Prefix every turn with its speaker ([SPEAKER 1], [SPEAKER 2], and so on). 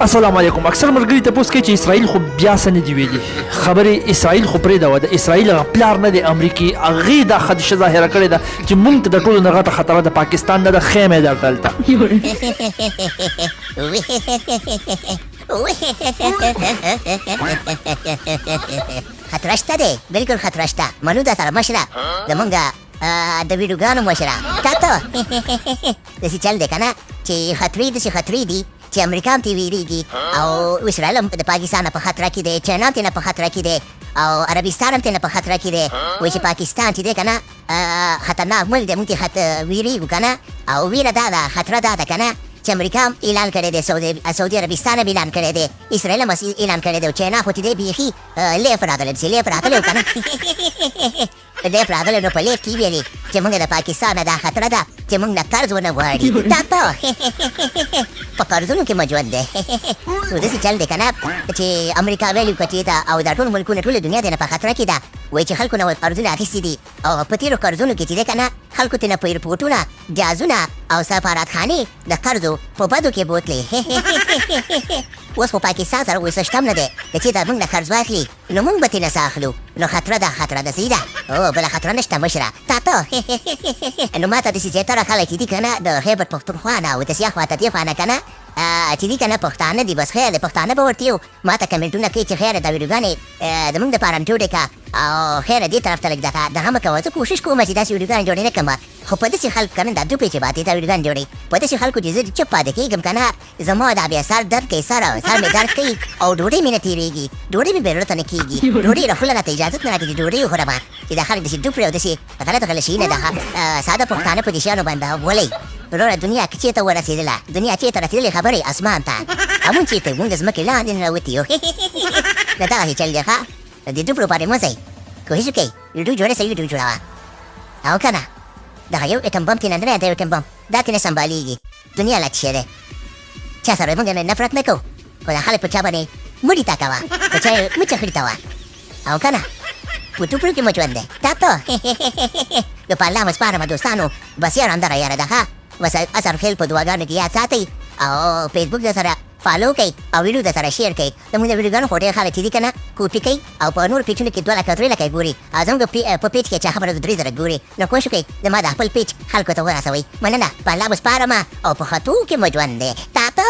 [SPEAKER 1] السلام علیکم. اکثر ملګري تپوس کوي چې اسرائیل خو بیا څه نه دي ویلي. خبرې اسرائیل خو پرېږده وه، د اسرائیل هغه پلار نه دی امریکې، هغې دا خدشه ظاهره کړې ده چې مونږ ته د ټولو نه غټه خطره د پاکستان نه ده. ښیم یې درته هلته.
[SPEAKER 2] خطر شته دی، بالکل خطر شته. منو د سره مشره، زمونږ د ویډیوګانو مشره، تا ته داسې چل دی که نه چې خطرې داسې خطرې دي چې امریکا هم ترې ویریږي، او اسرائیل هم د پاکستان نه په خطره کې دی، چاینا هم ترې نه په خطره کې دی، او عربستان هم ترې نه په خطره کې دی. وایي چې پاکستان چې دی که نه خطرناک ملک دی، موږ ترې ویریږو که نه. او ویره دا ده، خطره دا ده که نه چې امریکا هم اعلان کړی دی، سعودي عربستان هم اعلان کړی دی، اسرائیل هم اعلان کړی دی، او چاینا خو چې دی بیخي لیف راغلی، پسې لیف راغلی و که نه. لیف راغلی نو په لیف کې ویلي چې موږ د پاکستان نه دا خطره ده چې موږ نه قرض ونه غواړي. تا ته په قرضونو کې مو ژوند دی. نو داسې چل دی که نه چې امریکا ویلي که چېرته، او دا ټول ملکونه، ټوله دنیا دې نه په خطره کې ده. وایي چې خلکو نه قرضونه اخیستي دي، او په تېرو قرضونو کې چې دی که نه خلکو ترې نه په ایرپورټونه، جهازونه او سفارتخانې د قرضو په بدو کې بوتلې. اوس خو پاکستان سره اوس شته هم نه دی که چېرته موږ نه قرض واخلي نو موږ به ترې نه څه اخلو. نو خطره ده، خطره ده، صحیح ده. او بله خطره نشته مشره تا ته. نو ما ته داسې زیاتره خلک چې دي که نه د خیبر پښتونخوا نه او داسې اخوا ته دې خوا نه که نه چې دي که نه پښتانه دي، بس خیر دی، پښتانه به ورته یو ما ته کمنټونه کوي چې خیر دا ویډیوګانې زموږ دپاره هم جوړې که، او خیر دې طرف ته لږ دغه دغه مه کوه. زه کوشش کوم چې داسې ویډیوګانې جوړې نه کړم، خو په داسې خلکو که نه دا دوپې چې باندې دا ویډیوګانې جوړوي، په داسې خلکو چې زه چپ پاتې کېږم که نه، زما دا بیا سر درد کوي، سر مې درد کوي او ډوډۍ مې نه تېرېږي، ډوډۍ مې بې نه کېږي، ډوډۍ له خوله راته اجازت نه راکوي چې ډوډۍ وخورم، چې دا خلک داسې دوپړي او داسې غلط غلط شیونه دغه ساده پښتانه په دې شیانو باندې ولئ. وروره دنیا که چېرته ورسېدله، دنیا چېرته رسېدلې خبرې اسمان ته، او مونږ چېرته یو؟ مونږ د ځمکې لاندې نه راوتي یو. نو دغسې چل دی. ښه د دې دوپړو باندې مه ځئ، کوشش وکړئ ویډیو جوړه، صحیح ویډیو جوړوه. او که نه دغه یو اټم بم ترې نه دی، یو اټم بم دا ترې نه سمبالېږي. دنیا لا څه دی، چا سره موږ نفرت نه کوو، خو دا خلک په چا باندې مړي تا کوه، په چا یې مچه خړي ته وه. او که نه په ټوپړو کې مو ژوند دی تا ته. نو په الله مو سپارمه دوستانو، بس یاره همدغه یاره ده. ښه بس اثر خیل په دعاګانو کې یاد ساتئ، او فیسبوک در سره فالو کړئ، او ویډیو در سره شیر کړئ. زموږ د ویډیوګانو خو ډېر خلک چې دي که نه کوپي کوي، او په نورو پیجونو کې 2 لکه 3 لکه یې ګوري، او زموږ په پیج کې چا خبره 3000 ګوري. نو کوښښ وکړئ زما د خپل پیج خلکو ته ورسوئ. مننه، په الله مو سپارمه او په خطو کې مو ژوند دی. تاته.